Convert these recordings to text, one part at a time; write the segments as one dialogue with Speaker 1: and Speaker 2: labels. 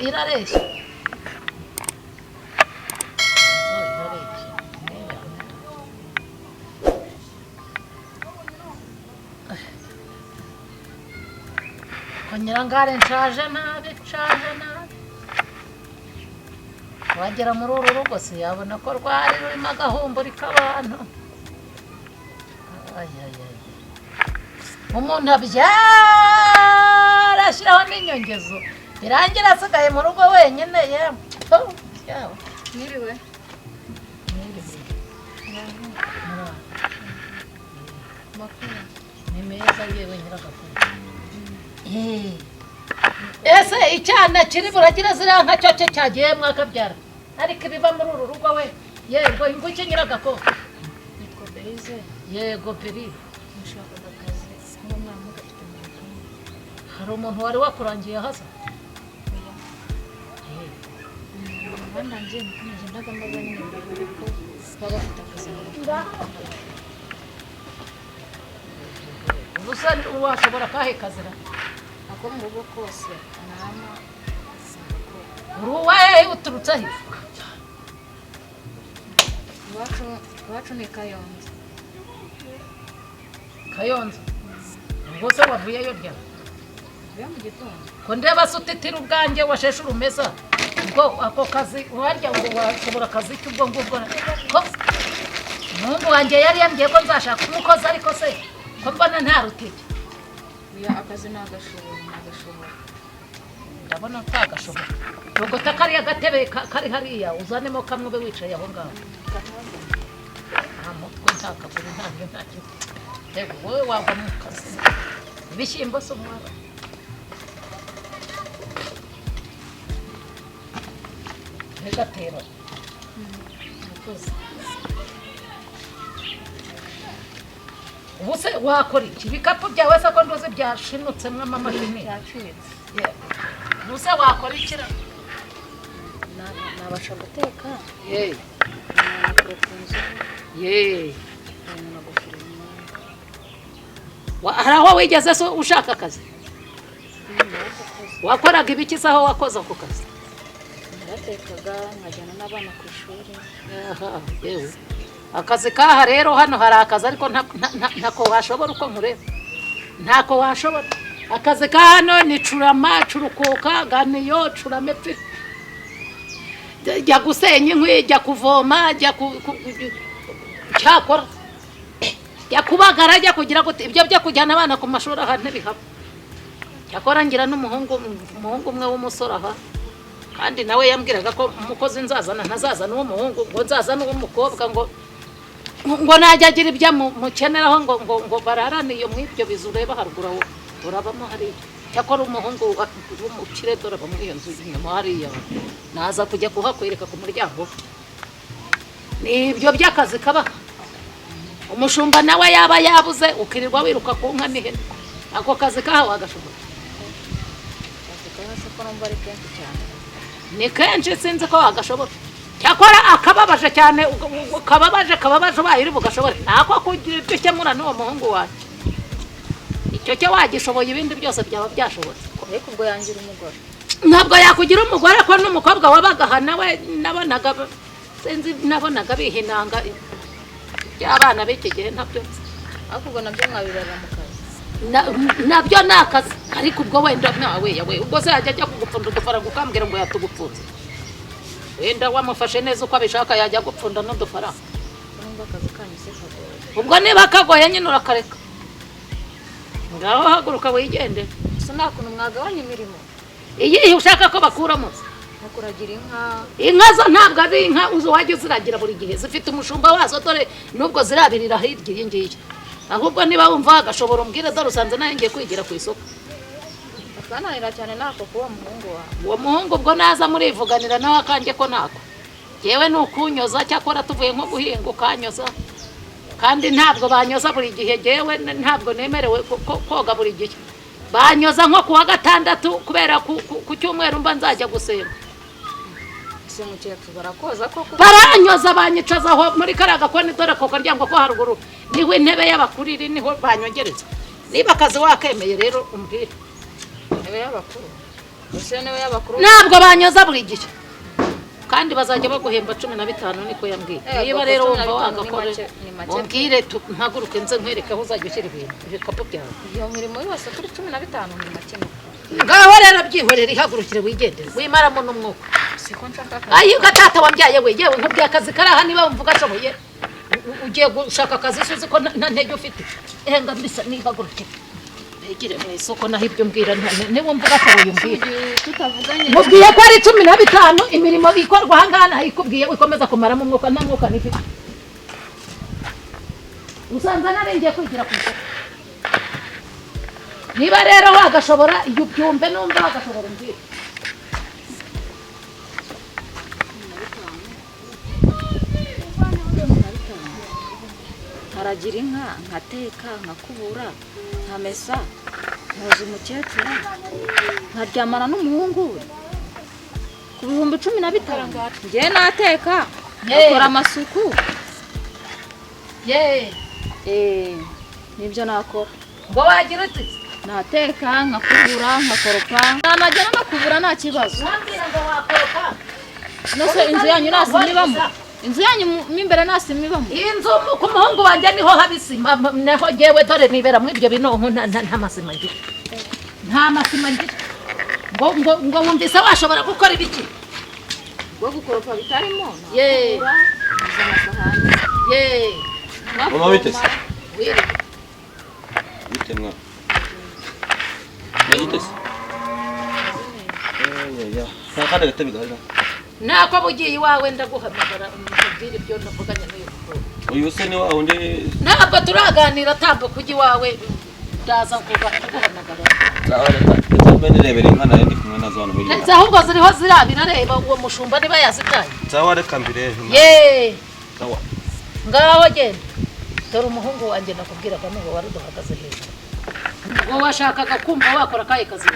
Speaker 1: irareshya, inzu irareshya. Ko nyirangare nshaje nabi, nshaje nabi. Wagera muri uru rugo se yabona ko rwari rurimo agahumburi k'abantu. Ay, ay, ay. Umuntu abyara ashyiraho n'inyongezo, birangira asigaye mu rugo wenyine. Yewe, yawe.
Speaker 2: Mwiriwe.
Speaker 1: Mwiriwe. Muraho.
Speaker 2: Makuru?
Speaker 1: Ni meza yewe nyiragakuru. Ese icyana kiri buragira ziriya nka cyo cyo cyagiye mwakabyara, ariko ibiva muri uru rugo we! Yego, inguki nyiragakuru?
Speaker 2: Nitwa Berize.
Speaker 1: Yego Beri.
Speaker 2: Nshakaga akazi kuba mwarimu gafite mu rugo.
Speaker 1: Hari umuntu wari wakurangiye ahaza?
Speaker 2: Oya. Bandangiye niko nagendaga mbaza nyine mbere ko baba bafite akazi mu rugo.
Speaker 1: Ubusa washobora kahe kazira?
Speaker 2: Ako mu rugo kose nama nagakora.
Speaker 1: Uri uwahe, uturutse he?
Speaker 2: Iwacu ni Kayonza.
Speaker 1: Kayonza? Ubwo se wavuyeyo ryari?
Speaker 2: Mvuye mu gitondo.
Speaker 1: Ko ndeba se utitira ubwanjye washeshe urumeza, ubwo ako kazi warya ngo washobora akazi ki? Ubwo ngubwo ko umuhungu wanjye yari yambwiye ko nzashaka umukozi, ariko se ko mbona nta rutike?
Speaker 2: Oya, akazi nagashoboye, nagashobora.
Speaker 1: Ndabona utagashoboye. Rogota kariya gatebe kari hariya, uzanemo kamwe ube wicaye aho ngaho. Nta mutwe, nta kaguru, nta byo, nta kintu. Yewe, wowe wagwa mu kazi. Ibishyimbo se umwaba ntigatera.
Speaker 2: Murakoze.
Speaker 1: Ubu se wakora iki? Ibikapu byawe se ko nduzi byashinutsemo amamashini?
Speaker 2: Byacitse.
Speaker 1: Yewe. Ubu se wakora iki ra?
Speaker 2: Nabasha guteka.
Speaker 1: Ye.
Speaker 2: Nakoropa inzu.
Speaker 1: Ye.
Speaker 2: Nagufura imyenda.
Speaker 1: Hari aho wigeze se ushaka akazi?
Speaker 2: Narakoze.
Speaker 1: Wakoraga ibiki se aho wakoze ako kazi?
Speaker 2: Naratekaga, nkajyana n'abana ku ishuri.
Speaker 1: Aha, yewe, akazi kaha rero, hano hari akazi ariko ntako washobora. Uko nkureba ntako washobora. Akazi ka hano ni curama, curukuka, ganiyo, curama epfo, jya gusenya inkwi, jya kuvoma, jya cyakora jya kubagara, jya kugira gute. Ibyo byo kujyana abana ku mashuri aha ntibihaba. Cyakora ngira n'umuhungu, umuhungu umwe w'umusore aha, kandi nawe yambwiraga ko umukozi nzazana ntazazana uw'umuhungu, ngo nzazana uw'umukobwa, ngo najya agira ibyo mukeneraho, ngo bararane iyo mu ibyo bizu ureba haruguru aho urabamo hariya. Cyakora umuhungu w'umukire dore aba muri iyo nzu inyuma hariya, naza kujya kuhakwereka ku muryango. Ni ibyo by'akazi kaba. Umushumba nawe yaba yabuze, ukirirwa wiruka ku nka n'ihene. Ako kazi kaha wagashobora?
Speaker 2: Akazi kaha se ko numva ari kenshi cyane?
Speaker 1: Ni kenshi, sinzi ko wagashobora. Cyakora akababaje cyane, kababaje, kababaje, ubaye uri bugashobore ntako kugira ibyo ukemura n'uwo muhungu wawe. Icyo cyo wagishoboye, ibindi byose byaba byashobotse.
Speaker 2: Ariko ubwo yangira umugore?
Speaker 1: Ntabwo yakugira umugore, ko n'umukobwa wabaga aha nawe nabonaga, sinzi, nabonaga bihinanga by'abana b'iki gihe, ntabyo nzi.
Speaker 2: Ariko ubwo nabyo mwabibarira mu kazi?
Speaker 1: Nabyo ni akazi, ariko ubwo wenda nawe yawe, ubwo se yajya ajya kugupfunda udufaranga ukambwira ngo yatugupfunze? Wenda wamufashe neza uko abishaka, yajya gupfunda n'udufaranga.
Speaker 2: Ko numva akazi kanyu se kagoye?
Speaker 1: Ubwo niba kagoye nyine urakareka. Ngaho haguruka wigendere.
Speaker 2: Gusa nta kuntu mwagabanya imirimo?
Speaker 1: Iyihe ushaka ko bakuramo se?
Speaker 2: Nko kuragira inka.
Speaker 1: Inka zo ntabwo ari inka uzi wajya uziragira buri gihe, zifite umushumba wazo. Dore nubwo zirabirira hirya iyi ngiyi. Ahubwo niba wumva wagashobora umbwire, dore usanze nawe ngiye kwigira ku isoko.
Speaker 2: Akananira cyane nako kuba umuhungu wawe.
Speaker 1: Uwo muhungu ubwo naza murivuganira nawe. Akanjye ko nako yewe ni ukunyoza. Cyakora tuvuye nko guhinga ukanyoza, kandi ntabwo banyoza buri gihe. Jyewe ntabwo nemerewe koga buri gihe. Banyoza nko ku wa gatandatu, kubera ku cyumweru mba nzajya gusenga.
Speaker 2: Ese mukecuru barakoza koko?
Speaker 1: Baranyoza, banyicaza aho muri kariya gakoni. Dore ako karyango ko haruguru niho intebe y'abakuru iri, niho banyongereza. Niba akazi wakemeye rero umbwire.
Speaker 2: Intebe y'abakuru? Ese niwe y'abakuru?
Speaker 1: Ntabwo banyoza buri gihe, kandi bazajya baguhemba 15, niko yambwiye.
Speaker 2: Eh,
Speaker 1: Niba
Speaker 2: ubwo
Speaker 1: rero
Speaker 2: 15
Speaker 1: wumva
Speaker 2: ni
Speaker 1: wagakora,
Speaker 2: ni make.
Speaker 1: umbwire mpaguruke nze nkwereke aho uzajya ushyira ibintu, ibikapu byawe.
Speaker 2: Iyo mirimo yose kuri 15 ni make ni.
Speaker 1: Ngaho rero byihorere, ihagurukire wigendere, wimaramo n'umwuka.
Speaker 2: Siko nshaka akazi.
Speaker 1: Ayi tata wambyaye we, yewe nkubwiye akazi kari aha, niba wumva ugashoboye. Ugiye gushaka akazi se uzi ko nta ntege ufite? Henga mbisa nihagurukire begire mu isoko, naho ibyo mbwira niba wumva ugashoboye umbwire.
Speaker 2: Igihe tutavuganye.
Speaker 1: Mubwiye ko ari 15, imirimo ikorwa aha ngaha nayikubwiye. Ukomeza kumaramo umwuka, nta mwuka nifite. Usanze narengeye kwigira ku isoko. Niba rero wagashobora, iyo ubyumve, numva wagashobora umbwire.
Speaker 2: Nkaragira inka, nkateka, nkakubura, nkamesa, nkoza umukecuru, nkaryamana n'umuhungu we ku 15,000. Njyewe nateka, nkakora amasuku.
Speaker 1: Ye.
Speaker 2: Eh, nibyo nakora.
Speaker 1: Ngo wagira uti?
Speaker 2: Nateka, nkakubura, nkakoropa, nanagera no kubura nta kibazo.
Speaker 1: Wambwira ngo wakoropa?
Speaker 2: Nose inzu yanyu nta sima ibamo? Inzu yanyu mo imbere nta sima ibamo?
Speaker 1: Inzu ku muhungu wanjye niho haba isima, naho jyewe dore nibera muri ibyo binonko, nta masima ngira, nta masima ngira. Ngo wumvise washobora gukora ibiki?
Speaker 2: Bwo gukoropa bitarimo.
Speaker 1: Ye.
Speaker 2: Nakubura, nkoza amasahani.
Speaker 1: Ye.
Speaker 3: Mama, bite se?
Speaker 1: Wiriwe.
Speaker 3: Bite mwa? Bite se? Ya. Nta kandi gatebe gahari.
Speaker 1: Nako bugiye iwawe ndaguhamagara umubwire ibyo navuganye n'uyu mukobwa.
Speaker 3: Uyu se ni wa wundi?
Speaker 1: Ntabwo turaganira, tambuka ujya iwawe, ndaza kuguhamagara.
Speaker 3: Ndetse mbe nirebera inka nari ndi kumwe nazo hano muri.
Speaker 1: Ndetse ahubwo ziriho zirabira, reba uwo mushumba niba yazitaye.
Speaker 3: Sawa, reka mbirebe.
Speaker 1: Ye.
Speaker 3: Sawa.
Speaker 1: Ngaho genda. Dore umuhungu wanjye nakubwiraga n'uwo wari uduhagaze hejuru. Ngo washakaga kumva wakora akahe kazi?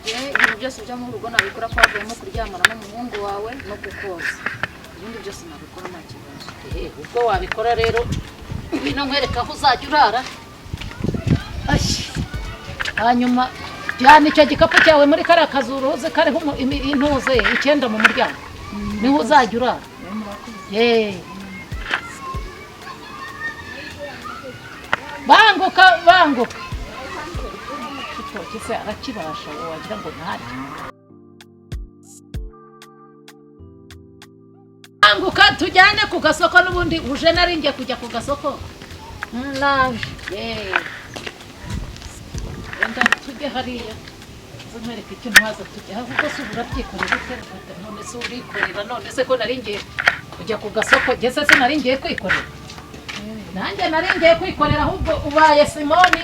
Speaker 2: Njyewe ibintu byose byo mu rugo nabikora, ko havuyemo kuryamana n'umuhungu wawe no kukoza. Ibindi byose nabikora nta kibazo.
Speaker 1: Ehe, ubwo wabikora rero, ngwino nkwereka aho uzajya urara. Ashyi. Hanyuma jyana icyo gikapu cyawe muri kariya kazu uruzi kariho intuze icyenda mu muryango, niho uzajya urara. Ye. Banguka, banguka. Igitoki se arakibasha, wagira ngo ntarye. Banguka tujyane ku gasoko, n'ubundi uje nari ngiye kujya ku gasoko.
Speaker 2: Naje.
Speaker 1: Ye. Wenda tujye hariya nze nkwereke icyo ntwaza, tujye ahubwo se ubu urabyikorera ute? None se urikorera? None se ko nari ngiye kujya ku gasoko, ngeze se nari ngiye kwikorera? Nanjye nari ngiye kwikorera, ahubwo ubaye Simoni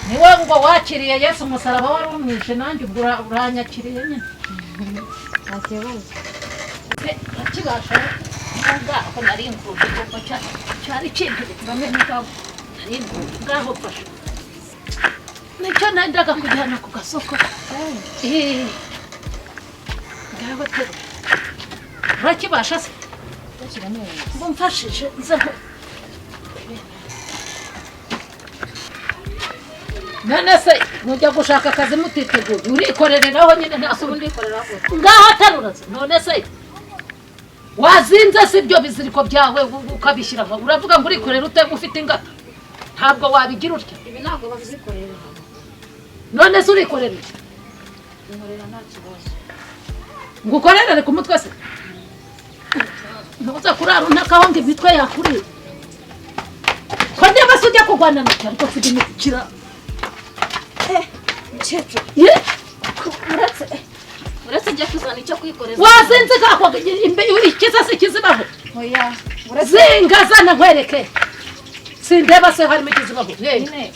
Speaker 1: niwe ngo wakiriye Yesu umusaraba wari umwishe, nanjye ubwo uranyakiriye nyine.
Speaker 2: Nta kibazo.
Speaker 1: Se, urakibasha? Ngaho nari nguye ubwo cyari kintegetse
Speaker 2: Bamwe nikago.
Speaker 1: nari nguye, ngaho mfasha, nicyo nendaga kujyana ku gasoko. Eh, ngaho terura, urakibasha se? Ngo mfashije nzeho. None se mujya gushaka akazi mutiteguye? Urikorereraho nyine, nta
Speaker 2: Ese ubundi ndikorera gute?
Speaker 1: Ngaho terura se. None se wazinze si ibyo biziriko byawe ukabishyira aho? Uravuga ngo urikorera ute ufite ingata? Ntabwo wabigira utya.
Speaker 2: Ibi ntabwo babyikorera.
Speaker 1: None se urikorera iki?
Speaker 2: Nkorera nta kibazo.
Speaker 1: Ngo ukorerere ku mutwe se? Ntuza kurara untakaho ngo imitwe yakuriye ko niba se ujya kurwana na cyane ko mfite imikira.
Speaker 2: Mukecuru,
Speaker 1: Ye.
Speaker 2: uretse njya kuzana icyo kwikoreza.
Speaker 1: Wazinze kakwa ikiza si ikizibaho?
Speaker 2: Oya, uretse.
Speaker 1: Zinga zana nkwereke, sindeba se harimo ikizibaho. Ye.
Speaker 2: Nyine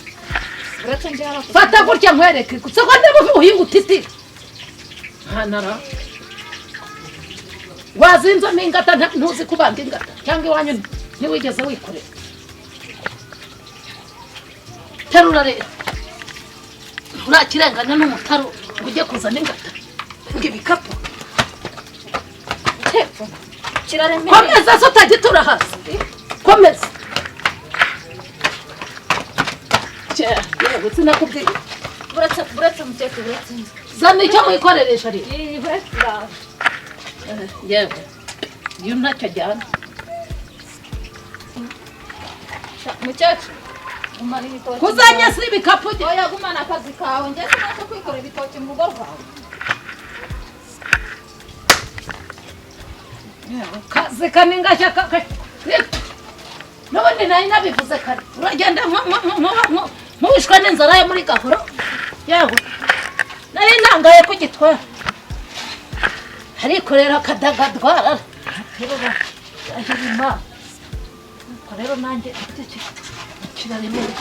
Speaker 2: uretse njya hara.
Speaker 1: Fata gutya nkwereke gusa ko niba uhinga utitira ntanara wazinzamo ingata, ntuzi kubanga ingata, cyangwa iwanyu ntiwigeze wikorera. Terura rero, nturakirengana n'umutaro ngo ujye kuzana ingata ngo ibikapu.
Speaker 2: Mukecuru, kiraremereye.
Speaker 1: Komeza se, utagitura hasi, komeza. Yewe, sinakubwiye.
Speaker 2: Uretse, uretse mukecuru, uretse nzi.
Speaker 1: Zana icyo mwikoreresha rero. Yewe, iyo ntacyo ajyana.
Speaker 2: Mukecuru, gumana ibitoki.
Speaker 1: Kuzanye si ibikapu.
Speaker 2: Oya, gumana akazi kawe, njye sinasha kwikorera ibitoki mu rugo rwawe.
Speaker 1: Kazi kaningashya n'ubundi nari nabivuze kare. Uragenda nk'uwishwe n'inzara yo muri gahoro. Yewe, nari ntangaye ko gitwara, ariko rero akadagadwara ahirima. Nuko rero nanjye kiraremera.